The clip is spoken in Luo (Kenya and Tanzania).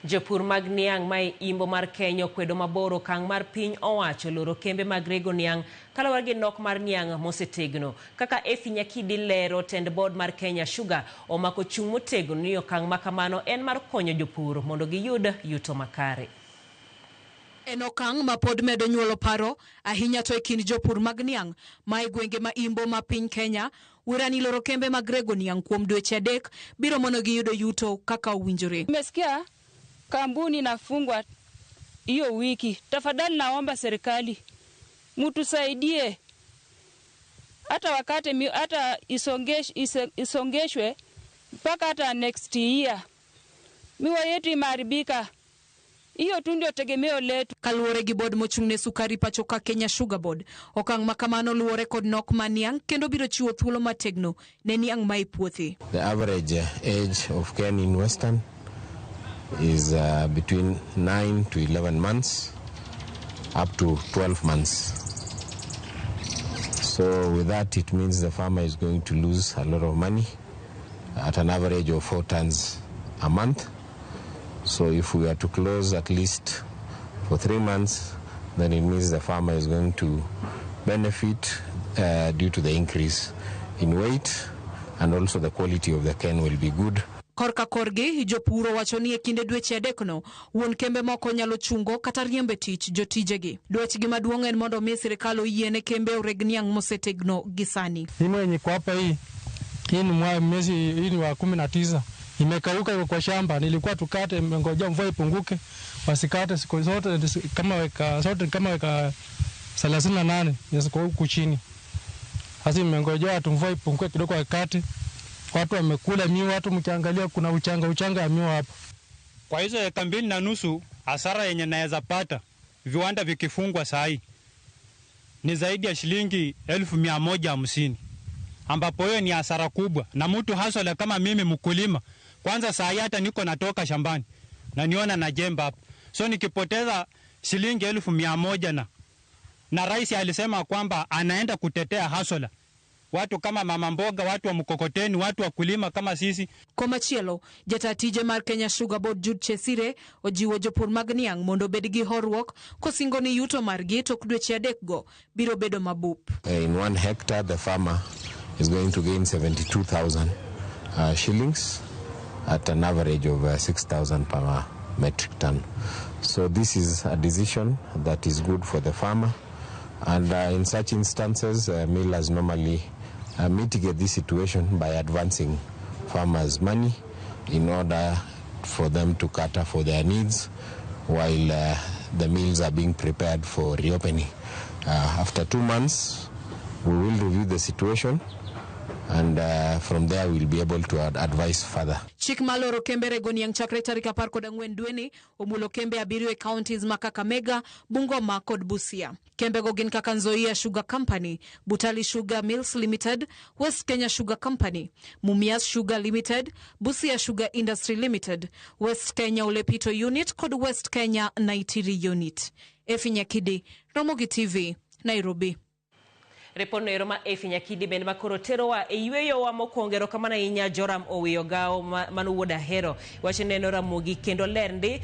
Jopur mag niang' ma e imbo mar Kenya okwedo mabor okang' mar piny owacho loro kembe mag rego niang' kaluwore gi nok mar niang' mosetegno. Kaka Effie Nyakidi lero, tend board mar Kenya Sugar omako chung' motegno ni okang' ma kamano en mar konyo jopur mondo giyud yuto makare. En okang' ma pod medo nyuolo paro ahinya to e kind jopur mag niang' ma e gwenge ma imbo ma piny Kenya. Wirani loro kembe mag rego niang' kuom dweche 3 biro mono giyudo yuto kaka owinjore. Nimesikia kampuni inafungwa hiyo wiki. Tafadhali naomba serikali mtusaidie, hata wakati hata isongeshwe mpaka hata next year. Miwa yetu imeharibika. Hiyo tu ndio tegemeo letu. Kaluwore gi board mochung' ne sukari pacho ka Kenya Sugar Board, okang' ma kamano luwore kod nok mar niang' kendo biro chiwo thuolo mategno ne niang' ma e puothe. The average age of cane in Western is between 9 to 11 months, up to 12 months. So with that, it means the farmer is going to lose a lot of money at an average of 4 tons a month. So if we are to close at least for 3 months, then it means the farmer is going to benefit due to the increase in weight, and also the quality of the cane will be good. Korka korgi, jopur owacho ni e kinde dweche 3 no, wuon kembe moko nyalo chungo kata riembe tich jotijegi. Dwachgi maduong' en mondo mi sirikal oyiene kembe oreg niang' mosetegno gi sani. Hii yenye iko hapa hii, hii ni mwezi hii ni wa 19. Imekauka iko kwa shamba, nilikuwa tukate, ngoja mvua ipunguke, wasikate siku zote kama weka zote kama weka 38 ziko huku chini. Sasa nimengojea tu mvua ipungue kidogo wakati watu wamekula miwa, watu mkiangalia kuna uchanga ya miwa hapa. Kwa hizo eka 2.5 hasara yenye naweza pata viwanda vikifungwa saa hii ni zaidi ya shilingi 150,000, ambapo hiyo ni hasara kubwa. Na mtu hustler kama mimi mkulima, kwanza saa hii hata niko natoka shambani na niona na jembe hapa, so nikipoteza shilingi 100,000 na rais alisema kwamba anaenda kutetea hustler, watu kama mama mboga, watu wa mkokoteni, watu wa kulima kama sisi. Komachielo, jata tije mar Kenya Sugar Board Jude Chesire ojiwo jopur mag niang' mondo obed gi horuok kosingo ni yuto margi tok dweche 3 go biro bedo mabup. In 1 hectare the farmer is going to gain 72,000 shillings at an average of 6,000 per metric ton. So this is a decision that is good for the farmer, and in such instances millers normally mitigate this situation by advancing farmers money in order for them to cater for their needs while the mills are being prepared for reopening. After 2 months, we will review the situation, and from there we'll be able to advise further. Chik maloro kembe rego niang' chakre tarik 14 dweni omulo kembe 7 e counties ma Kakamega, Bungoma kod Busia. Kembego gin kaka Nzoia Sugar Company, Butali Sugar Mills Limited, West Kenya Sugar Company, Mumias Sugar Limited, Busia Sugar Industry Limited, West Kenya Olepito Unit kod West Kenya Naitiri Unit. Effie Nyakidi, Ramogi TV, Nairobi. Repon ero ma Effie Nyakidi bende makoro terowa e yweyowa mokwongo. Erokamano ahinya Joram Owiyo Gawo mano wuod Ahero. Wach neno Ramogi kendo ler ndi.